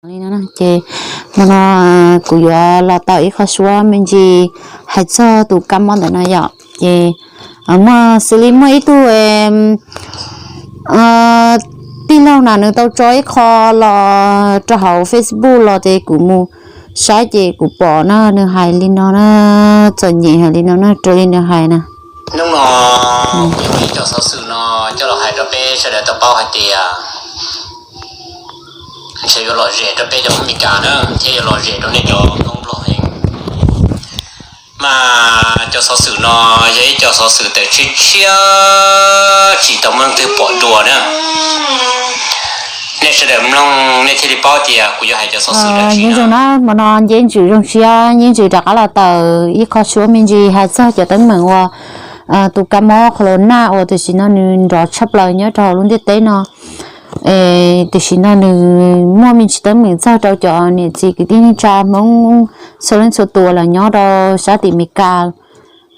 Li no ces hmo no kuv yuav los tau ib qho suab me ntsis hais txog tus kab mob ntawm no yom. Ces muaj xws li muaj ib tug tij laug na nws tau tso ib qho los rau hauv Facebook los ces kuv mus saib ces kuv pom na nws hais li no na, txom nyem hais li no na raws li nws hais na. Hnub no kuv yuav muab cov xov xwm no coj los hais rau peb sawv daws tau paub hais tias ntshe yuav lom zem rau peb cov Hmoob Meskas na thiab yuav lom zem rau nej cov Hmoob Nplog heev. Mas cov xov xwm no yog ib co xov xwm tawm tshiab tshiab tsis tau muaj leej twg pom dua na. Nej sawv daws mloog nej thiaj li paub tias kuv yuav hais cov xov xwm dab tsi na. Hmo no Nceb Ntsws zoo siab, Nceb Ntsws rov qab los tawm ib qho suab me ntsis hais txog cov teeb meem uas tus kab mob qhov los naj uas tam sim no nws nrov tshaj plaws nyob rau hauv lub ntiaj teb no. Tam sim no nws muaj me ntsis teeb meem txog rau cov niam txiv kwv tij neej tsa Hmoob txhua leej txhua tus los nyob rau sab tim Meskas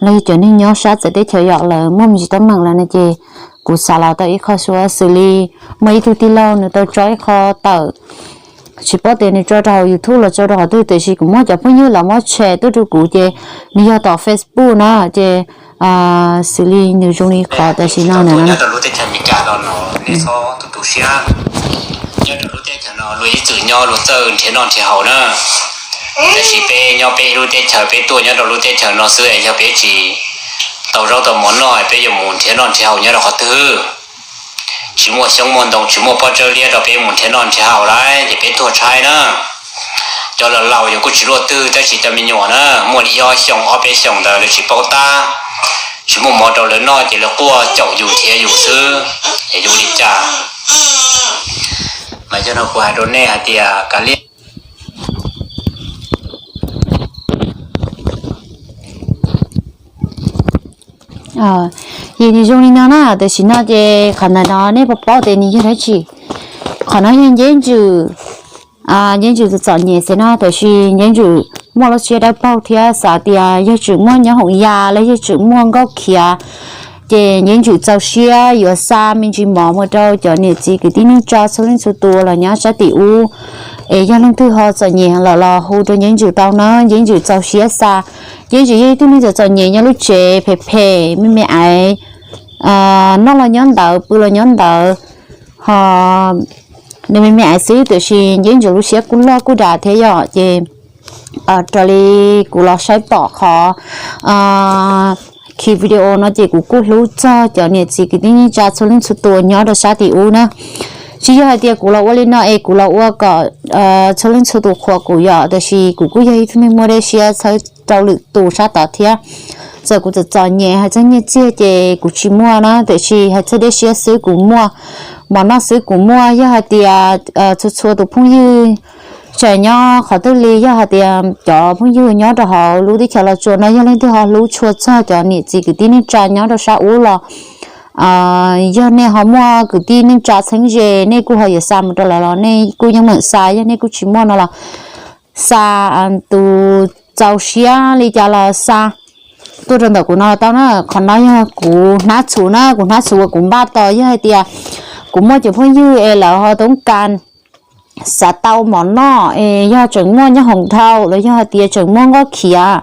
los yog cov neeg nyob sab txawv teb chaws yom lawv muaj me ntsis teeb meem lawm no ces kuv xav los tau ib qho suab xws li muaj ib tug tij laug nws tau tso ib qho tawm, tsis paub tias nws tso rau hauv YouTube los tso rau qhov twg tiam sis kuv muab cov phooj ywg los muab share tuaj rau kuv ces nws yog tom Facebook na ces xws li nws zoo li qhov tam sim no na. Nyob rau lub teb chaws Meskas no, nej txhob tu tu siab. Nyob rau lub teb chaws no luag ib txwm nyob luag txawj nrhiav noj nrhiav haus na. Tab sis peb nyob peb lub teb chaws peb tuaj nyob rau lub teb chaws no xwb es yog peb tsis tau zaub tau mov noj peb yuav mus nrhiav noj nrhiav haus nyob rau qhov twg? Tsis muaj xyoob muaj ntoo tsis muaj pob tsawb liab rau peb mus nrhiav noj nrhiav haus lawm ces peb tuag tshaib na. Cov laus laus yus kuj tsis luaj twg tab sis cov me nyuam na muaj li ob xyoos ob peb xyoos ntawd lawv tsis paub tab, tsis muaj mov rau lawv noj ces lawv quaj caum yus nrhiav yus xwb, es yus li cas? Mas yog no kuv hais rau nej hais tias kav liam. Ces nws zoo li no na, tam sim no ces qhov ntawm no nej puas paub tias nws yog dab tsi? Qhov no yog Nceb Ntsws, Nceb Ntsws txom txom nyem xwb no, tab sis Nceb Ntsws muaj lub siab dawb paug thiab xav tias yog tseem muaj nyob hoom yas los yog tseem muaj nkauj khiav, ces Nceb Ntsws txaus siab yuav xa me ntsis mov mus rau cov niam txiv kwv tij neej tsa txhua leej txhua tus los nyob sab tim ub, es yog leej twg ho txom nyem lawm los hu rau Nceb Ntsws tau na, Nceb Ntsws txaus siab xa. Nceb Ntsws yog ib tug neeg txom txom nyem nyob lub tsev phem phem me me aiv, noj los nyob ntawd pw los nyob ntawd, ho nws me me aiv xwb tiam sis Nceb Ntsws lub siab kuj loj kuj dav thiab yom, ces raws li kuv los saib pom qhov khi video no ces kuv kuj hlub txog cov niam txiv kwv tij neej tsa txhua leej txhua tus nyob rau sab tim ub na. Tsis yog hais tias kuv los ua li no es kuv los ua kom txhua leej txhua tus qhuas kuv yom, tab sis kuv kuj yog ib tug neeg muaj dej siab txhawb rau lwm tus sab tod thiab. Txawm kuv txom txom nyem hais txog nyiaj txiag ces kuv tsis muaj na, tiam sis hais txog dej siab xwb kuv muaj, mov noj xwb kuv muaj. Yog hais tias txhua txhua tus phooj ywg tseem nyob qhov twg li, yog hais tias cov phooj ywg nyob rau hauv lub teb chaws Los Tsuas no yog leej twg ho hlub tshua txog cov niam txiv kwv tij neej tsa nyob rau sab ub los yog nej ho muaj kwv tij neej tsa txheeb ze nej kuj ho yuav xa mus rau lawv los nej kuj yeej meem xa, yog nej kuj tsis muaj no los xa, tus txaus siab li cas los xa tuaj rau ntawm kuv no tau na. Qhov no yog kuv hnab txhuv na, kuv hnab txhuv uas kuv npaj tos yog hais tias kuv muaj cov phooj ywg es lawv ho toob kas xav tau mov noj es yog tseem muaj nyob hoom dhau los yog hais tias tseem muaj nkauj khiav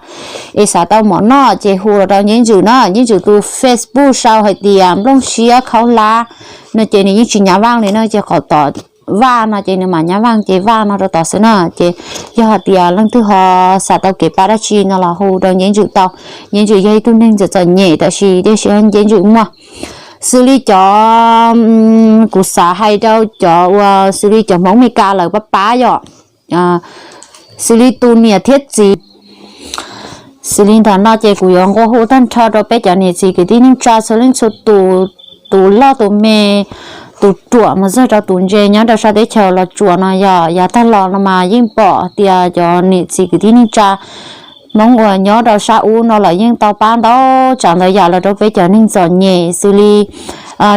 es xav tau mov noj ces hu los rau Nceb Ntsws na. Nceb Ntsws tus Facebook sau hais tias Nplooj Siab Khaub Hlab no ces nws yeej tsis nyab vaj li no ces qhov tod vaj no ces nws mam nyab vaj ces vaj no rau tod xwb na. Ces yog hais tias leej twg ho xav tau kev pab dab tsi no los hu rau Nceb Ntsws tau. Nceb Ntsws yog ib tug neeg txom txom nyem tab sis tiam sis Nceb Ntsws muaj. Xws li cov, kuv xav hais rau cov uas xws li cov Hmoob Meskas lawv pab pab yom, xws li tus niam thiab txiv. Xws li ntawm no ces kuv yuav nqua hu tag nrho rau peb cov niam txiv kwv tij neej tsa txhua leej txhua tus, tus loj tus me, tus ruam mus txog rau tus ntse nyob rau sab teb chaws Los Tsuas no yog yav tag los no mas yeej pom tias cov niam txiv kwv tij neej tsa Hmoob uas nyob rau sab ub no lawv yeej tau pab ntau tsav ntau yam los rau peb cov neeg txom nyem xws li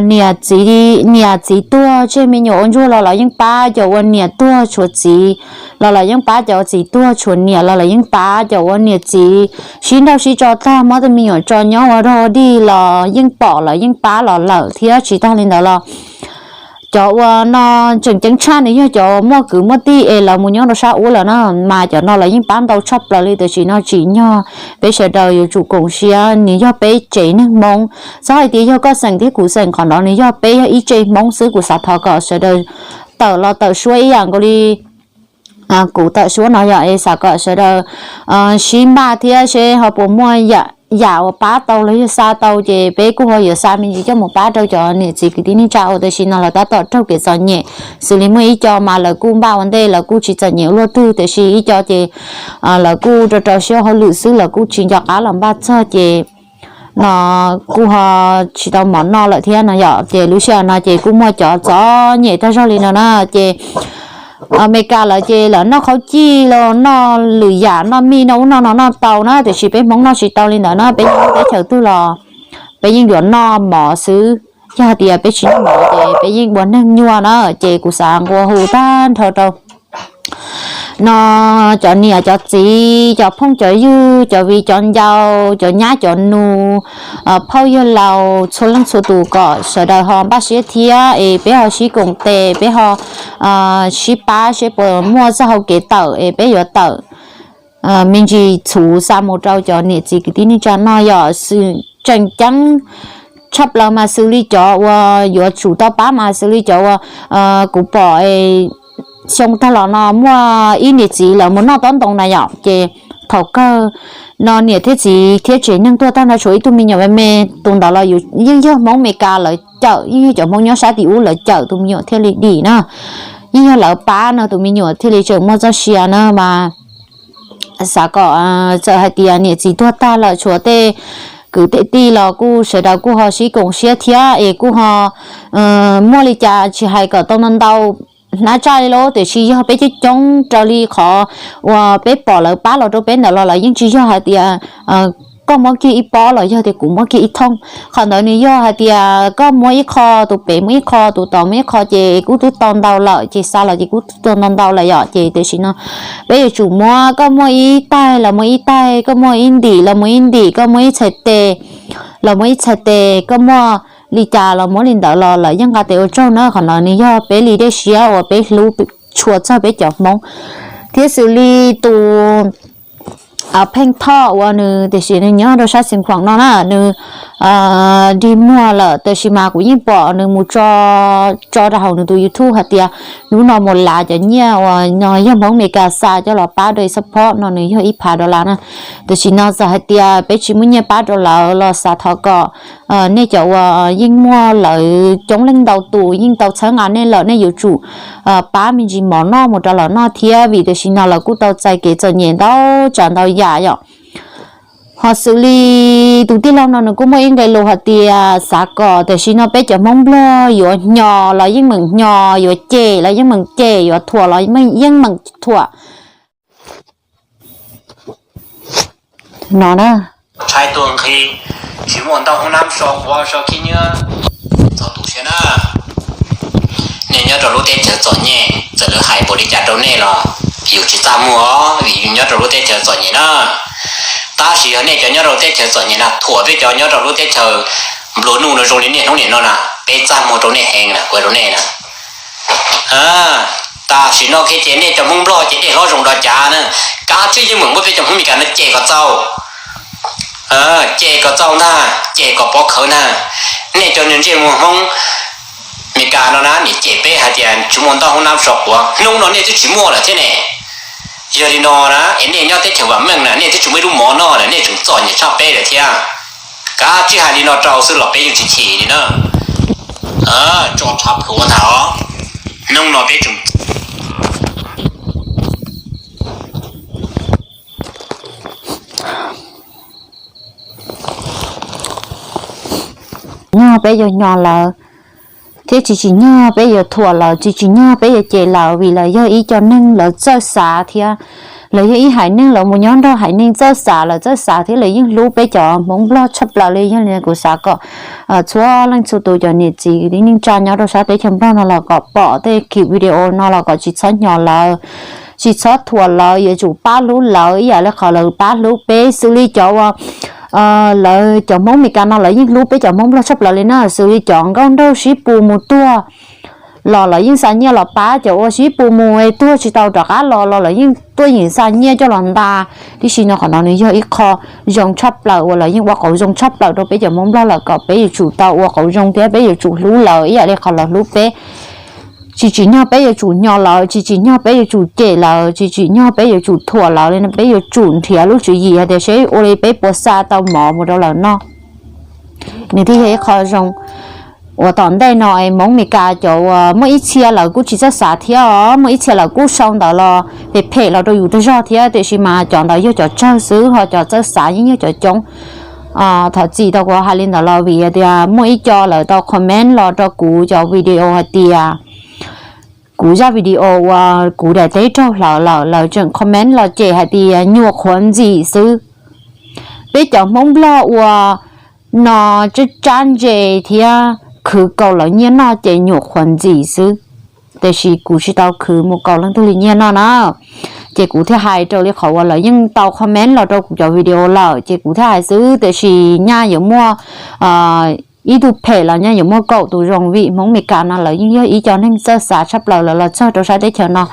niam txiv, niam txiv tuag tseg me nyuam ua ntsuag los lawv yeej pab, cov uas niam tuag tshuav txiv los lawv yeej pab, cov uas txiv tuag tshuav niam los lawv yeej pab, cov uas niam txiv sib nrauj sib tso tag muab tej me nyuam tso nyob ua dog dig los yeej pom lawv yeej pab los lawm thiab. Tsis tag li ntawd los Cov uas no tseem ceeb tshaj nws yog cov muaj kwv muaj tij es lawv mus nyob rau sab ub lawm na, mas cov no lawv yeej pab ntau tshaj plaws li, tiam sis no tsim nyog peb sawv daws yuav tsum koom siab, nws yog peb tsev neeg Hmoob. Txhob hais tias yog koj xeem thiab kuv xeem, qhov no nws yog peb yog ib tsev Hmoob xwb. Kuv xav thov kom sawv daws tawm los tawm suab ib yam nkaus li kuv tawm suab no yog es xav kom sawv daws sib npaj thiab seb ho puas muaj yam uas pab tau los yog xa tau, ces peb kuj ho yuav xa me ntsis coj mus pab rau cov niam txiv kwv tij neej tsa uas tam sim no lawv tab tom raug kev txom nyem. Xws li muaj ib co mas lawv kuj npaj ua ntej, lawv kuj tsis txom nyem ua luaj twg, tiam sis ib co ces lawv kuj rau rau siab hauj lwm xwb, lawv kuj tsis nco qab los npaj txog ces no kuj ho tsis tau mov noj lawm thiab no yom. Ces lub sij hawm no ces kuj muaj cov txom nyem tag zog li no na. Ces Amelikas lawv ces lawv noj qhaub cij los noj lwm yam, noj mij noj ub noj no noj tau na, tiam sis peb Hmoob noj tsis tau li ntawd na. Peb nyob teb chaws twg los peb yeej yuav noj mov xwb. Yog hais tias peb tsis noj mov ces peb yeej ua neeg nyuaj na. Ces kuv xav nqua hu tag nrho rau no cov niam cov txiv, cov phooj cov ywg, cov viv cov ncaus, cov nyab cov nus, phauj yawg laus, txhua leej txhua tus kom sawv daws ho npaj siab thiab es peb ho sib koom tes, peb ho sib pab seb puas muaj txoj hau kev tawm es peb yuav tawm me ntsis txhuv xa mus rau cov niam txiv kwv tij neej tsa noj. Yog xwm tseem ceeb tshaj plaws mas xws li cov uas yuav tsum tau pab mas xws li cov uas kuv pom xyoo tag los no muaj ib niam txiv lawv mus noj tob ntoo na yom, ces thaum kawg no niam thiab txiv thiab tsev neeg tuag tag no tshuav ib tug me nyuam me me, tus ntawd los yeej yog Hmoob Amelikas lawv cawm, yeej yog cov Hmoob nyob sab tim ub lawv cawm tus me nyuam thiaj li dim na. Yeej yog lawv pab no tus me nyuam thiaj li tseem muaj txoj sia na mas xav kom txawm hais tias niam txiv tuag tag lawm tshuav tej kwv tej tij los kuj sawv daws kuj ho sib koom siab thiab es kuj ho muaj li cas tsis hais kom tau ntau ntau hnab tsaj li lauj, tiam sis yog peb coob coob raws li qhov uas peb pom lawv pab los rau peb ntawd los lawv yeej tsis yog hais tias koj muab kiag ib pob los yog tias kuv muab kiag ib thooj. Qhov ntawd nws yog hais tias koj muab ib qho, tus pem muab ib qho, tus tod muab ib qho ces kuj twb tau ntau lawm, ces xa los ces kuj twb tau ntau ntau lawm yom. Ces tam sim no peb yuav tsum muab, koj muaj ib taig los muab ib taig, koj muaj ib ntim los muab ib ntim, koj muaj ib txhais tes los muab ib txhais tes, koj muaj li cas los muab li ntawd los lawv yeej nqa tes ua tsaug na. Qhov no nws yog peb li dej siab uas peb hlub tshua txog peb cov Hmoob. Thiab xws li tus Pheej Thoj uas nws tiam sis nws nyob rau sab Xeev Khuam no na, nws dig muag lawm, tiam sis mas kuv yeej pom nws mus tso rau hauv nws tus YouTube hais tias hnub no mus lav cov nyiaj uas no yog Hmoob Amelikas xa coj los pab rau support no nws yog ib phav dollar na. Tiam sis no txawm hais tias peb tsis muaj nyiaj pab rau lawv los xav thov kom nej cov uas yeej muaj lawv coob leej ntau tus yeej tau txhawb nqa nej lawm, nej yuav tsum pab me ntsis mov noj mus rau lawv noj thiab, vim tiam sis no lawv kuj tau txais kev txom nyem ntau tsav ntau yam yom. Ho xws li tus tij laug no nws kuj muaj ib nqe lus hais tias xav kom tiam sis no peb cov Hmoob Nplog yuav hnyo los yeej meem hnyo, yuav cem los yeej meem cem, yuav thuam los yeej meem thuam no na. Tshai tuag nqhis, tsis muaj ntau hoob nab so quav so khib nyiab, txog tu siab na. Nej nyob rau lub teb chaws txom nyem, txawm lawv hais npaum li cas rau nej los yus tsis txaj muag os, vim yus nyob rau lub teb chaws txom nyem na. Tab sis yog nej cov nyob rau teb chaws txom nyem na thuam peb cov nyob rau lub teb chaws nplua nuj no zoo li niaj hnub niam no na, peb txaj muag rau nej heev na, kuv rau nej na. Tam sim no kiag ces nej cov Hmoob Nplog ces dej hlob zoo dua cas na, kav tsij yeej meem muab peb cov Hmoob Meskas no cem kom txaus. Cem kom txaus ntag, cem kom pov khawv ntag. Nej cov niag ntsej muag Hmoob Meskas no na, nim cem peb hais tias tsis muaj ntaub hoob nab so quav, hnub no nej twb tsis muaj lawm thiab ne. Yog li no na es nej nyob teb chaws vam meej na nej twb tsis muaj ib lub mov noj lawm, nej tseem txom nyem tshaj peb lawm thiab. Kav tsij hais li no rau xwb los peb yeej tsis chim li na. Tso tshav plhuav ntag os. Hnub no peb tseem nyog peb yuav nyo lawv, thiab tsis tsim nyog peb yuav thuam lawv, tsis tsim nyog peb yuav cem lawv, vim lawv yog ib co neeg lawv txawj xav thiab lawv yog ib haiv neeg lawv mus nyob nrog haiv neeg txawj xav, lawv txawj xav thiab lawv yeej hlub peb cov Hmoob Nplog tshaj plaws li. Yog li kuv xav kom txhua leej txhua tus cov niam txiv kwv tij neej tsa nyob rau sab teb chaws Nplog no los kom pom tej clip video no los kom tsis txhob nyo lawv, tsis txhob thuam lawv, yuav tsum pab hlub lawv ib yam li qhov lawv pab hlub peb. Xws li cov uas lawv cov Hmoob Meskas no lawv yeej hlub peb cov Hmoob Nplog tshaj plaws li na, xws li cov nkauj nraug sib pus mus tuag los lawv yeej xa nyiaj los pab cov uas sib pus mus tuag tsis tau rov qab los los lawv yeej tuaj yeem xa nyiaj coj los nta. Tiam sis no qhov no nws yog ib qho zoo tshaj plaws uas lawv yeej ua qauv zoo tshaj plaws rau peb cov Hmoob Nplog lawm kom peb yuav tsum tau ua qauv zoo thiab peb yuav tsum hlub lawv ib yam li qhov lawv hlub peb. Tsis tsim nyog peb yuav tsum nyo lawv, tsis tsim nyog peb yuav tsum cem lawv, tsis tsim nyog peb yuav tsum thuam lawv li no, peb yuav tsum nrhiav lub tswv yim hais tias seb ua li peb puas xa tau mov mus rau lawv noj. Nws thiaj yog ib qho zoo uas tom ntej no es Hmoob Meskas cov uas muaj ib txhia lawv kuj tsis txawj xav thiab os, muaj ib txhia lawv kuj sau ntawv los phem phem los rau yus tag zog thiab, tiam sis mas cov ntawd yog cov tsawg xwb, ho cov txawj xav yeej yog cov coob. Thov txim tau kuv hais li ntawd los vim tias muaj ib co lawv tau comment los rau kuv cov video hais tias kuv zaj video uas kuv daim teb raug hlawv lawm, lawv tseem comment los cem hais tias nyuam qhuav ntxim xwb. Peb cov Hmoob Nplog uas no tsab tsab ntse thiab khwv kaus lawv nyiaj noj ces nyuam qhuav ntxim xwb. Tiam sis kuv tsis tau khwv mus kaus leej twg li nyiaj noj na. Ces kuv thiaj hais rau li qhov uas lawv yeej tau comment los rau kuv cov video lawm ces kuv thiaj hais xwb, tiam sis nyaj yuav muaj ib tug phem los nyaj yuav muaj kaum tus zoo, vim Hmoob Meskas no lawv yeej yog ib co neeg txawj xav tshaj plaws, lawv los txog rau sab teb chaws no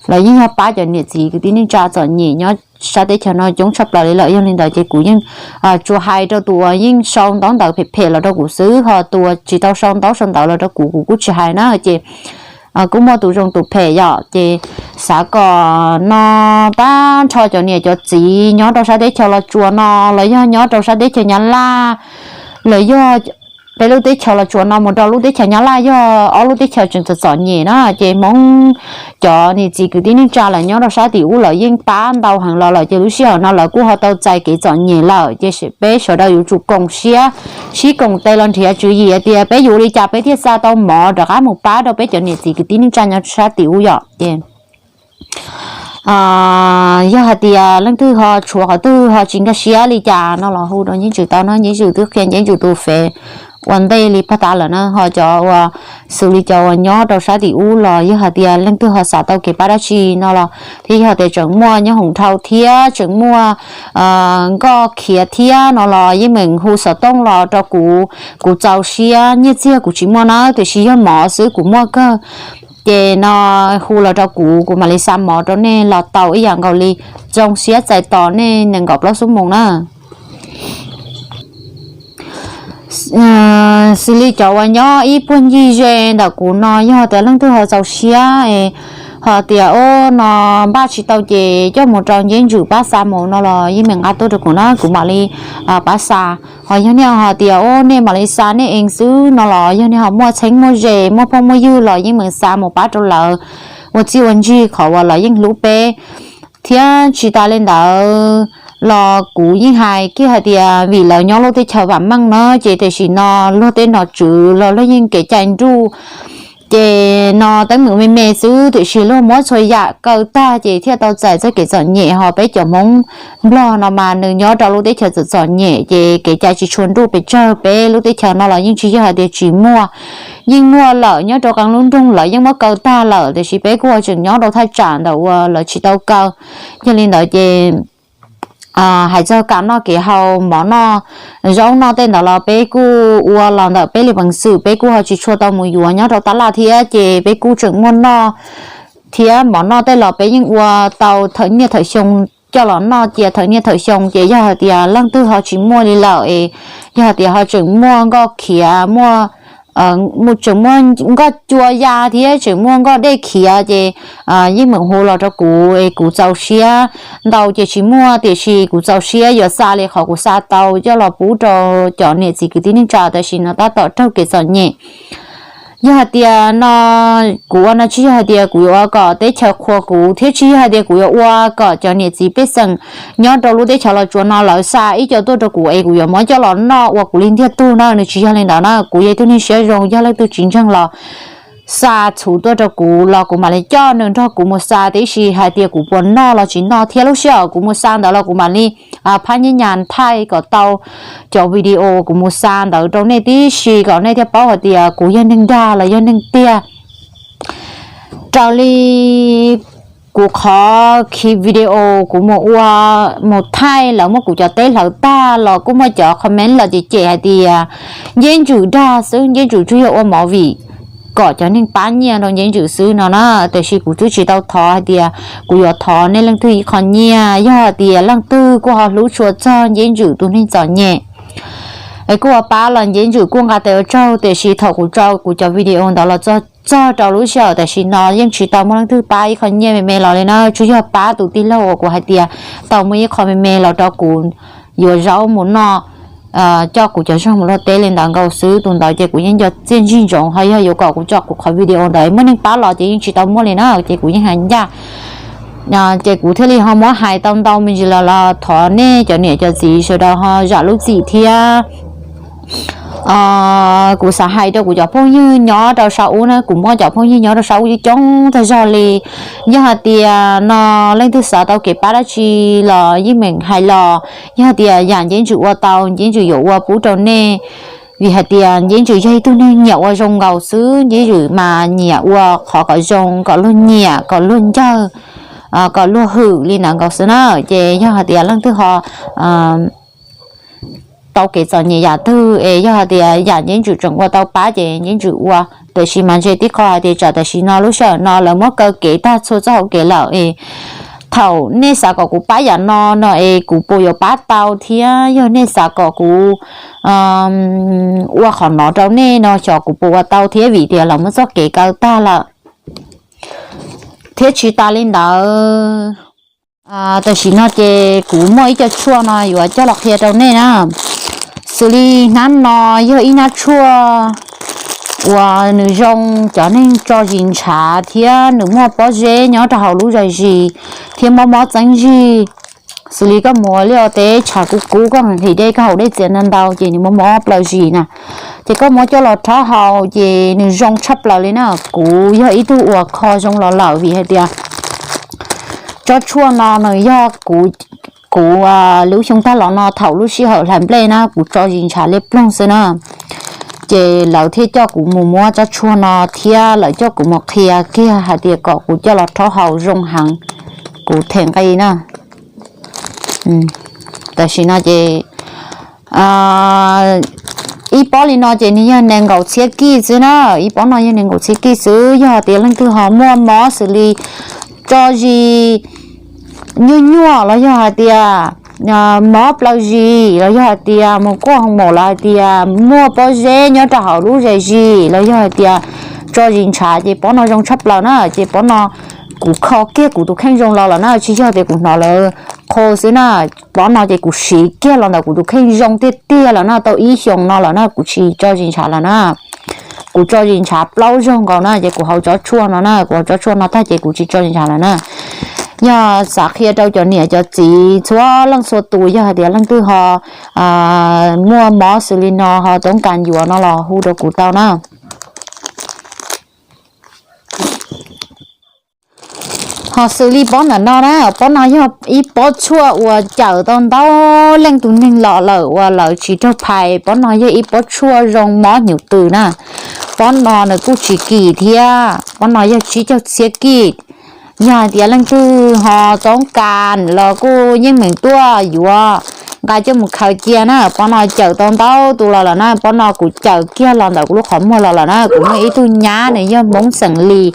lawv yeej yog pab cov niam txiv kwv tij neej tsa txom nyem nyob sab teb chaws no coob tshaj plaws li lawm. Yog li ntawd ces kuv yeej tsuas hais rau tus uas yeej sau ntaub ntawv phem phem los rau kuv xwb, ho tus uas tsis tau sau ntaub sau ntawv los rau kuv, kuv kuj tsis hais na. Ces kuj muaj tus zoo tus phem yom, ces xav kom no tag nrho cov niam cov txiv nyob rau sab teb chaws Los Tsuas no los yog nyob rau sab teb chaws Nyab Laj, los yog peb lub teb chaws Los Tsuas no mus rau lub teb chaws Nyab Laj yog ob lub teb chaws tseem txom txom nyem na, ces Hmoob cov niam txiv kwv tij neej tsa lawv nyob rau sab tim ub lawv yeej pab ntau heev los lawm, ces lub sij hawm no lawv kuj ho tau txais kev txom nyem lawm, ces peb sawv daws yuav tsum koom siab, sib koom tes los nrhiav tswv yim hais tias peb yuav ua li cas peb thiaj xa tau mov rov qab mus pab rau peb cov niam txiv kwv tij neej tsa nyob sab tim ub yom. Ces yog hais tias leej twg ho tshuav qhov twg ho tsis nkag siab li cas no los hu rau Nyiaj Ntsws tau no, Nyiaj Ntsws twb qhia Nyiaj Ntsws tus fev ua ntej li pag tas lawm na. Ho cov uas xws li cov uas nyob rau sab tim ub los yog hais tias leej twg ho xav tau kev pab dab tsi no los thiab yog tias tseem muaj nyob hoom dhau thiab tseem muaj nkoj khiav thiab no los yeej meem hu xov tooj los rau kuv. Kuv txaus siab, nyiaj txiag kuv tsis muaj na, tiam sis yog mov xwb kuv muaj kawg. Ces no hu los rau kuv, kuv mam li xa mov rau nej los tau ib yam nkaus li. Zoo siab txais tos nej nees nkaum plaub xuab moos na. Xws li cov uas nyob ib puag ncig ze ntawm kuv no, yog tias leej twg ho txaus siab es ho tias o no npaj tsis tau ces coj mus rau Nyiaj Ntsws pab xa mus no los yeej meem nqa tuaj rau kuv na, kuv mam li pab xa. Ho yog nej ho tias o nej mam li xa nej eev xwb no los yog nej ho muaj txheeb muaj ze muaj phooj muaj ywg los yeej meem xa mus pab rau lawv ua txij ua ntsig qhov uas lawv yeej hlub peb. Thiab tsis tas li ntawd los kuv yeej hais kiag hais tias vim lawv nyob lub teb chaws vam meej na, ces tam sim no luag tej nom tswv los luag yeej kev cai nruj, ces no teeb meem me me xwb, tiam sis luag muab txhua yam kaw tag ces thiaj tau txais txoj kev txom nyem. Ho peb cov Hmoob Nplog no mas nws nyob rau lub teb chaws txom txom nyem ces kev cai tsis tshua nruj pes tsawg. Peb lub teb chaws no los yeej tsis yog hais tias tsis muaj, yeej muaj lawm, nyob rau qee lub nroog lawv yeej muab kaw tag lawm, tiam sis peb kuj tseem nyob rau thaj tsam ntawm uas lawv tsis tau kaw. Yog li ntawd ces hais txog kam noj kev haus, mov noj, zaub noj tej ntawd los peb kuj ua los ntawm peb li peev xwm, peb kuj ho tsis tshua tau mus yuav nyob rau tab laj thiab, ces peb kuj tseem muaj noj thiab mov noj tej los peb yeej ua tau thawm niaj thawm xyoo coj los noj cia thawm niaj thawm xyoo. Ces yog hais tias leej twg ho tsis muaj li lawm es yog hais tias ho tseem muaj nkoj khiav, muaj tseem muaj nkoj cua ya thiab tseem muaj nkoj dej khiav ces yeej meem hu los rau kuv es kuv txaus siab. Ntau ces tsis muaj, tiam sis kuv txaus siab yuav xa li qhov kuv xa tau coj los pub rau cov niam txiv kwv tij neej tsa tam sim no tab tom raug kev txom nyem. Yog hais tias no kuv ua no tsis yog hais tias kuv yuav ua kom teb chaws qhuas kuv thiab tsis yog hais tias kuv yuav ua kom cov niam txiv pej xeem nyob rau lub teb chaws Los Tsuas no lawv xa ib co tuaj rau kuv es kuv yuav muab coj los noj ua kuv li ntiag tug na, nws tsis yog li ntawd na. Kuv yog ib tug neeg siab zoo, yog leej twg tsis ntseeg los xa txhuv tuaj rau kuv los kuv mam li coj nws nrog kuv mus xa, tiam sis hais tias kuv puas noj los tsis noj thiab lub sij hawm kuv mus xa ntawd los kuv mam li phab nyab nyas thaij kom tau cov video kuv mus xa ntawd rau nej tib si kom nej thiaj paub hais tias kuv yog neeg dag los yog neeg tiag. Raws li kuv qhov khi video kuv mus ua, mus thaij lawv muab kuv cov teb hlawv tag los kuj muaj cov comment los cem cem hais tias Nyiaj Ntsws dag xwb, Nyiaj Ntsws tsuas yog ua movie, pom cov neeg pab nyiaj rau Nceb Ntswm xwb no na, tiam sis kuv twb tsis tau thov hais tias kuv yuav thov nej leej twg ib qho nyiaj. Yog hais tias leej twg kuj ho hlub tshua txog Nceb Ntswm tus neeg txom nyem es kuj ua pab los Nceb Ntswm kuj nqa tes ua tsaug, tiam sis thaum kuv tso kuv cov video ntawd los txog txog rau lub sij hawm tam sim no yeej tsis tau muaj leej twg pab ib qho nyiaj me me los li na, tsuas yog pab tus tij laug uas kuv hais tias tau muaj ib qho me me los rau kuv yuav zaub mus noj, coj kuv cov zog mus luaj teb li ntawd nkaus xwb. Tus ntawd ces kuv yeej nco txiaj ntsig ntsoov, ho yog yuav kom kuv tso kuv qhov video ntawd muaj neeg pab los ces yeej tsis tau muaj li na, ces kuv yeej hais ncaj. Ces kuv thiaj li ho muab hais tau ntau me ntsis los los thov nej cov niam cov txiv sawv daws ho zam lub txim thiab. Kuv xav hais rau kuv cov phooj ywg nyob rau sab ub na, kuv muaj cov phooj ywg nyob rau sab ub coob coob tag zog li. Yog hais tias no leej twg xav tau kev pab dab tsi los yeej meem hais los, yog hais tias yam Nceb Ntswm ua tau Nceb Ntswm yuav ua pub rau nej. Vim hais tias Nceb Ntswm yog ib tug neeg nyiam ua zoo nkaus xwb, Nceb Ntswm mas nyiam ua qhov kom zoo, kom luag nyiam, kom luag ncawg, kom luag hwm li ntawd nkaus xwb na. Ces yog hais tias leej twg ho tau kev txom nyem yam twg es yog hais tias yam Nceb Ntswm tseem ua tau pab ces Nceb Ntswm ua, tiam sis mas ntshe tib qho hais tias tsam tam sim no lub sij hawm no lawv muab kaw kev tag txhua txoj hauv kev lawm es thaum nej xav kom kuv pab yam no no es kuv puas yuav pab tau thiab, yog nej xav kom kuv ua qhov no rau nej no xyov kuv puas ua tau thiab, vim tias lawv muab txoj kev kaw tag lawm. Thiab tsis tas li ntawd, tam sim no ces kuv muaj ib co tshuaj no yuav coj los qhia rau nej na. Xws li hnab no yog ib hnab tshuaj uas nws zoo cov neeg tso zis ntshav thiab nws muaj pob zeb nyob rau hauv lub zais zis thiab mob mob txeeb zig. Xws li koj mus ua liaj ua teb tshav kub kub, koj nqhis dej koj haus dej txias ntau ntau ces nws mob mob plaws zis na, ces koj muab coj los rhaub haus ces nws zoo tshaj plaws li na. Kuv yog ib tug uas kho zoo los lawm vim hais tias tsob tshuaj no nws yog kuv lub xyoo tag los no thaum lub sij hawm hlais nplej na kuv tso zis ntshav liab ploog xwb na. Ces lawv thiaj coj kuv mus muab tsob tshuaj no thiab lawv coj kuv mus qhia kiag hais tias kom kuv coj los rhaub haus zoo heev, kuv them nqi na. Tam sim no ces ib pob li no ces nws yog nees nkaum txhiab kij xwb na, ib pob no yog nees nkaum txhiab kij xwb. Yog hais tias leej twg ho muaj mob xws li tso zis nyuaj nyuaj los yog hais tias mob plaws zis los yog hais tias mus kuaj hoo maum los hais tias muaj pob zeb nyob rau hauv lub zais zis los yog hais tias tso zis ntshav ces pob no zoo tshaj plaws na. Ces pob no kuv kho kiag kuv tus kheej zoo los lawm na, tsis yog tias kuv hnov lawv qhia xwb na. Pob no ces kuv siv kiag los ntawm kuv tus kheej zoo tiag tiag lawm na, tau ib xyoos no lawm na kuv tsis tso zis ntshav lawm na. Kuv tso zis ntshav plaub zaug nkaus na ces kuv haus tsob tshuaj no na, kuv haus tsob tshuaj no tag ces kuv tsis tso zis ntshav lawm na. Yog xav qhia rau cov niam cov txiv txhua leej txhua tus, yog hais tias leej twg ho muaj mob xws li no ho toob kas yuav no los hu rau kuv tau na. Ho xws li pob ntawm no na, pob no yog ib pob tshuaj uas cawm tau ntau leej tus neeg los lawm uas lawv tsis raug phais. Pob no yog ib pob tshuaj zoo mob hnyuv tws na. Pob no nws kuj tsis kim thiab, pob no yog tsib caug txhiab kij. Yog hais tias leej twg ho toob kas los kuj yeej meem tuaj yuav nqa coj mus khaws cia na. Pob no cawm tau ntau tus los lawm na, pob no kuv cawm kiag los ntawm kuv lub qhov muag los lawm na. Kuv muaj ib tug nyab nws yog Hmoob xeem Lis,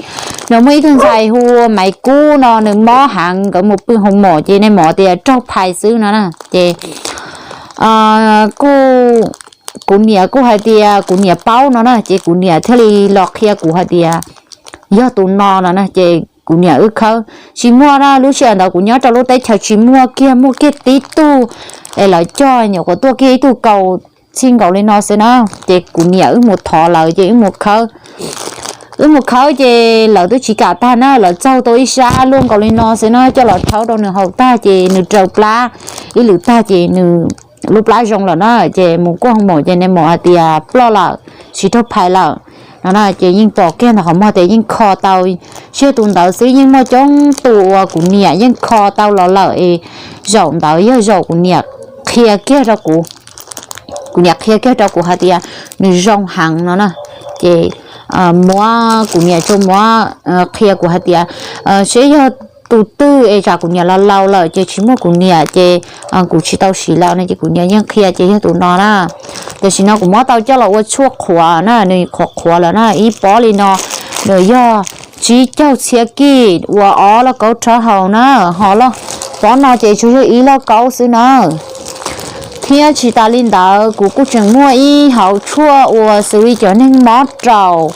nws muaj ib tug ntxhais hu Maiv Kub no nws mob heev, nkawd mus pw hoo maum ces nais maum tias raug phais xwb no na. Ces kuv niam kuj hais tias kuv niam paub no na, ces kuv niam thiaj li los qhia kuv hais tias yog tus no no na. Ces kuv niam wb khawb tsis muaj na, lub sij hawm ntawd kuv nyob rau lub teb chaws tsis muaj kiag, muaj kiag tib tug es lawv coj nyuam qhuav tuaj kiag ib tug kaus txij nkaus li no xwb na. Ces kuv niam wb mus thov lawv ces wb mus khawb, wb mus khawb ces lawv twb tsis kam tag na, lawv txaug tau ib sab luaj nkaus li no xwb na, coj los rhaub rau nws haus tag ces nws raws plab ib lwm tag ces nws lub plab zoo lawm na. Ces mus kuaj hoo maum ces nais maum hais tias ploj lawm, tsis raug phais lawm no na. Ces yeej pom kiag ntawm qhov muag tias yeej kho tau, tsis yog tus ntawd xwb, yeej muaj coob tus uas kuv niam yeej kho tau los lawm es zaum ntawd yog zaum kuv niam qhia kiag rau kuv, kuv niam qhia kiag rau kuv hais tias nws zoo heev no na. Ces muab kuv niam tsuas muab qhia kuv hais tias seb yog tus twg es tsam kuv niam los laus lawm ces tsis muaj kuv niam ces kuv tsis tau siv lawm no ces kuv niam yeej qhia ces yog tus no na. Tam sim no kuv muab tau coj los ua tshuaj qhuav na, nws qhuav qhuav lawm na, ib pob li no nws yog tsib caug txhiab kij ua ob lauj kaub rhawv haus na, ho pob no ces tsuas yog ib lauj kaub xwb na. Thiab tsis tas li ntawd kuv kuj tseem muaj ib hauv tshuaj uas xws li cov neeg mob raum,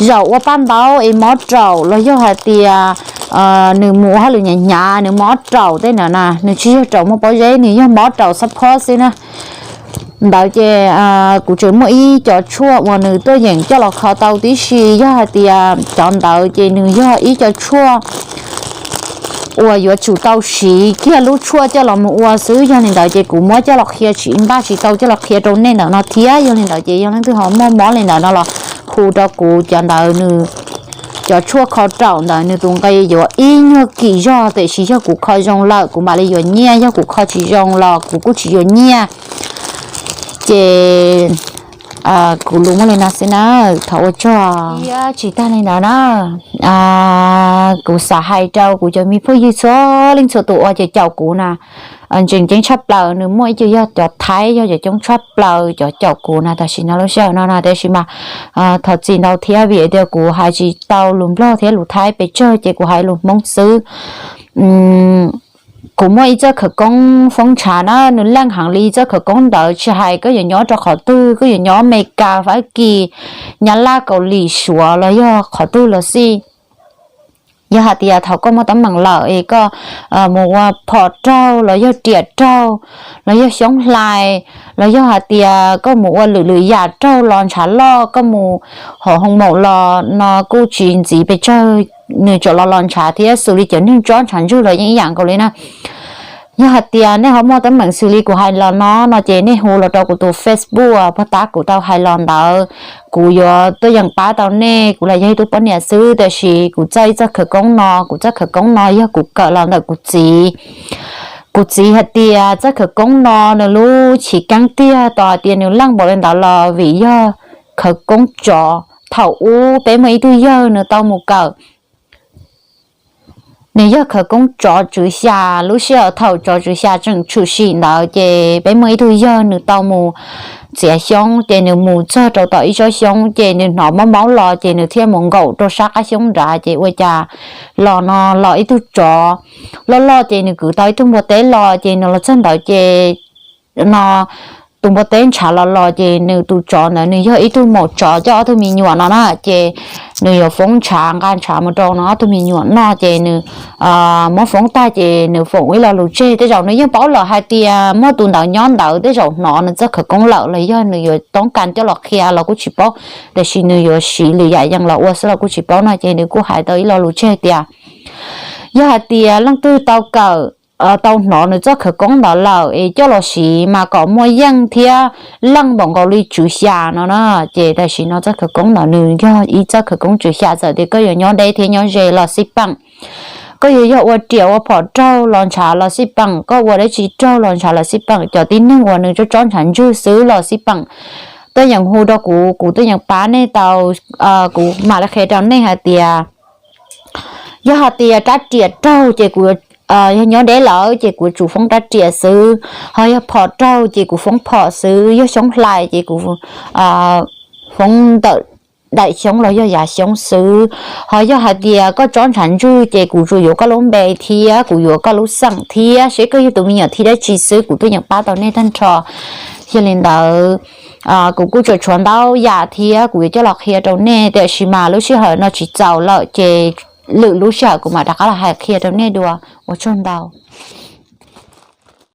zaum ua paj ntaub es mob raum los yog hais tias nws mus ua hauj lwm hnyav hnyav nws mob raum tej ntawd na, nws tsis yog raum muaj pob zeb, nws yog mob raum xab phob xwb na. Ntawd ces kuv tseem muaj ib cov tshuaj uas nws tuaj yeem coj los kho tau tib si, yog hais tias cov ntawd ces nws yog ib co tshuaj uas yuav tsum tau siv kiag lub tshuaj coj los mus ua xwb. Yog li ntawd ces kuv muab coj los qhia tsis npaj tsis tau coj los qhia rau nej ntawm no thiab. Yog li ntawd ces yog leej twg ho muaj mob li ntawd no los hu rau kuv, cov ntawd nws, cov tshuaj kho raum ntawd nws tus nqi yuav ib nyuag kim zog, tiam sis yog kuv kho zoo lawm kuv mam li yuav nyiaj, yog kuv kho tsis zoo los kuv kuj tsis yuav nyiaj. Ces kuv lus muaj li no xwb na, thov ua tsaug. Thiab tsis tag li ntawd na, kuv xav hais rau kuv cov me phooj ywg txhua leej txhua tus uas caum kuv na, ntseeg ceeb tshaj plaws nws muaj ib co yog cov Thaib, yog cov coob tshaj plaws cov caum kuv na tam sim no lub sij hawm no na, tiam sis mas thov txim ntau thiab vim tias kuv hais tsis tau lus Nplog thiab lus Thaib pes tsawg ces kuv hais lus Hmoob xwb. Kuv muaj ib txoj khawv koob foob ntshav na, nws leej heev li txoj khawv koob ntawd, tsis hais koj yuav nyob rau qhov twg, koj yuav nyob Amelikas, Fab Kis, Nyab Laj, Kaus Lim, Suav los yog qhov twg los xij. Yog hais tias thaum koj muaj teeb meem lawm es koj mus ua phom raug los yog riam raug los yog xyoob hlais los yog hais tias koj mus ua lwm lwm yam raug los ntshav loj, koj mus hauv hoo maum los no kuj tsis ntxiv pes tsawg nws tseem los los ntshav thiab, xws li cov neeg tsob ntshav ntswg los yeej ib yam nkaus li na. Yog hais tias nej ho muaj teeb meem xws li kuv hais los no no ces nej hu los rau kuv tus Facebook uas puag ta kuv tau hais los ntawd, kuv yuav tuaj yeem pab tau nej. Kuv los yog ib tug poj niam xwb, tiam sis kuv txawj ib txoj khawv koob no, kuv txoj khawv koob no yog kuv kawm los ntawm kuv txiv. Kuv txiv hais tias txoj khawv koob no nws lub chiv keeb tiag tos hais tias nws leej npaum li ntawd los vim yog khawv koob tsov. Thaum ub peb muaj ib tug yawg nws tau mus kawm, nws yog khawv koob tsov tswv xya. Lub sij hawm thaum tsov tswv xya tseem tshwm sim ntawd ces peb muaj ib tug yawg nws tau mus txiav xyoob, ces nws mus txog rau tom ib tsob xyoob ces nws hnov mob mob los ces nws thiaj mus nkaum rau sab qab xyoob nrad ces ua cas los no los ib tug tsov loj loj, ces nws kwv tau ib tug npua teb los, ces nws los txog ntawd ces no tus npua teb ntshav los los, ces nws tus tsov ntawd nws yog ib tug maum tsov coj ob tug me nyuam no na, ces nws yuav foob ntshav nqa ntshav mus rau no ob tug me nyuam noj, ces nws muab foob tag ces nws foom ib lo lus tseg. Tej zaum nws yeej paub lawm hais tias muaj tus ntawd nyob ntawd, tej zaum hnov nws txoj khawv koob lawm los yog nws yuav toob kas coj los qhia los kuj tsis paub, tiam sis nws yuav siv lwm yam yees los ua xwb los kuj tsis paub no, ces nws kuj hais tau ib lo lus tseg tias yog hais tias leej twg tau kawm, tau hnov nws txoj khawv koob ntawd lawm es coj los siv mas kom muaj yeej thiab leej npaum nkaus li tswv xya no na. Ces tam sim no txoj khawv koob ntawd nws yog ib txoj khawv koob tswv xya, txawm tias koj yuav nyob deb thiab nyob ze los xij peem, koj yuav yog ua riam ua phom raug los ntshav los xij peem, koj ua dab tsi raug los ntshav los xij peem, cov tib neeg uas nws tsob tsob ntshav ntswg xwb los xij peem, tuaj yeem hu rau kuv, kuv tuaj yeem pab nej tau. Kuv mam li qhia rau nej hais tias yog hais tias rab riam raug ces kuv, yog nyob deb lawm ces kuv tsum foob rab riam xwb, ho yog phom raug ces kuv foob phom xwb, yog xyoob hlais ces kuv foob ntawm daim xyoob los yog yav xyoob xwb, ho yog hais tias koj tsob ntshav ntswg ces kuv tsuas yuav koj lub npe thiab kuv yuav koj lub xeem thiab seb koj yog tus me nyuam thib dab tsi xwb, kuv tuaj yeem pab tau nej tag nrho. Yog li ntawd, kuv kuj tseem tshuav ntau yam thiab kuv yuav coj los qhia rau nej, tiam sis mas lub sij hawm no tsis txaus lawm ces lwm lub sij hawm kuv mam rov qab los hais qhia rau nej dua. Ua tsaug ntau.